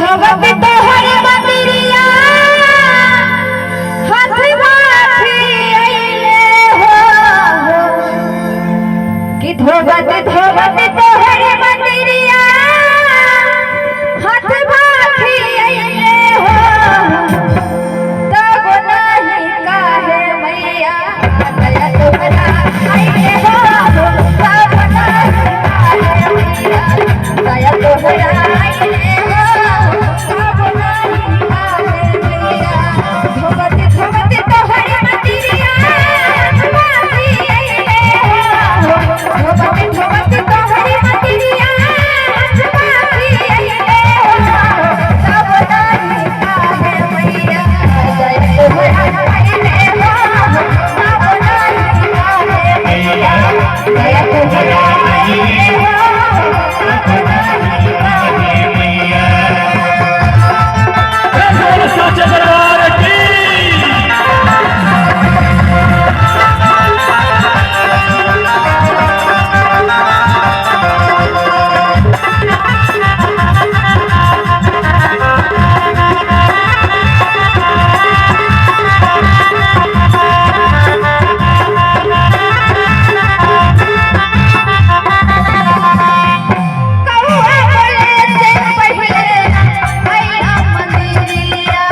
धोवत तोहर मंदिरिया हाथ बाथी अइले हो, कि धोवत धोवत तोहर मंदिरिया हाथ बाथी अइले हो, तब नाही काहे मैया दया तोहरा अइले हो, तब नाही काहे मैया दया तोहरा अइले हो, तब नाही काहे मैया। धोवत धोवत तोहर मंदिरिया हाथ बाथी अइले हो, धोवत धोवत तोहर मंदिरिया हाथ बाथी अइले हो, तब नाही काहे मैया दया तोहरा अइले हो, तब नाही काहे मैया दया तोहरा अइले हो, तब नाही काहे मैया। साचे दरबार की। कौआ बोले से पहिले अइला मंदिरिया,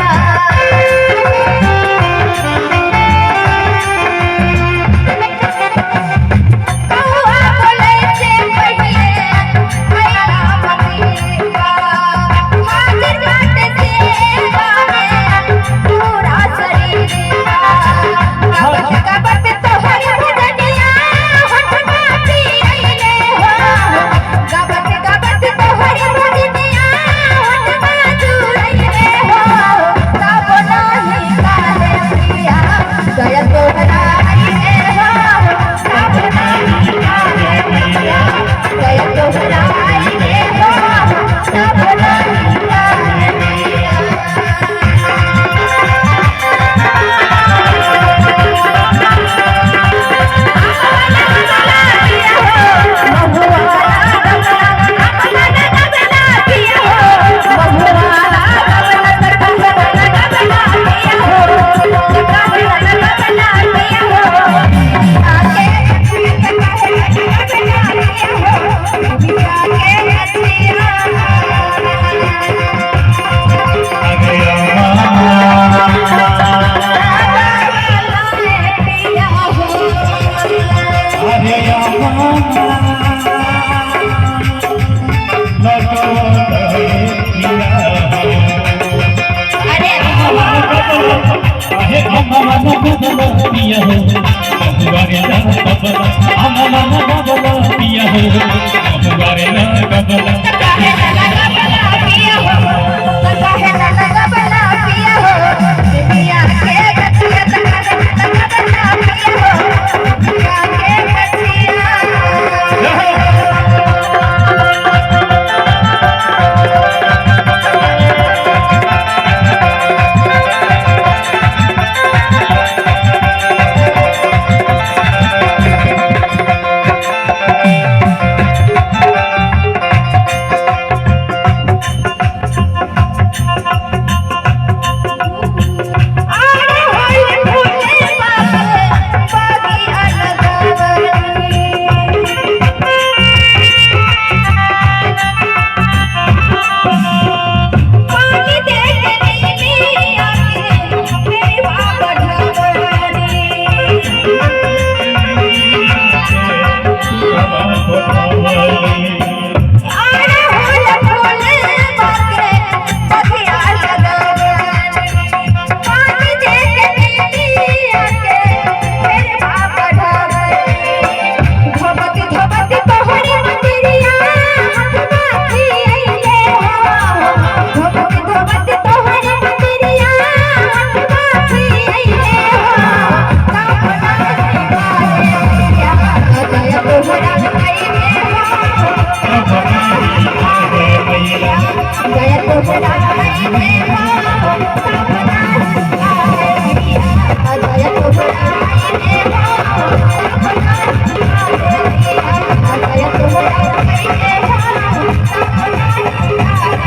कौआ बोले से पहिले अइला मंदिरिया, हाजिर बाटे सेवा में पूरा शरीरिया, गावत गावत तोहर भजनिया होठ बाटी अइले हो, गावत गावत तोहर भजनिया होठ बाजू अइले हो, तब नाही काहे प्रिया दया तोहरा अइले हो, तब नाही काहे प्रिया दया तोहरा अइले हो, तब नाही काहे प्रिया।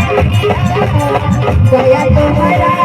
Oh, दया तोहरा।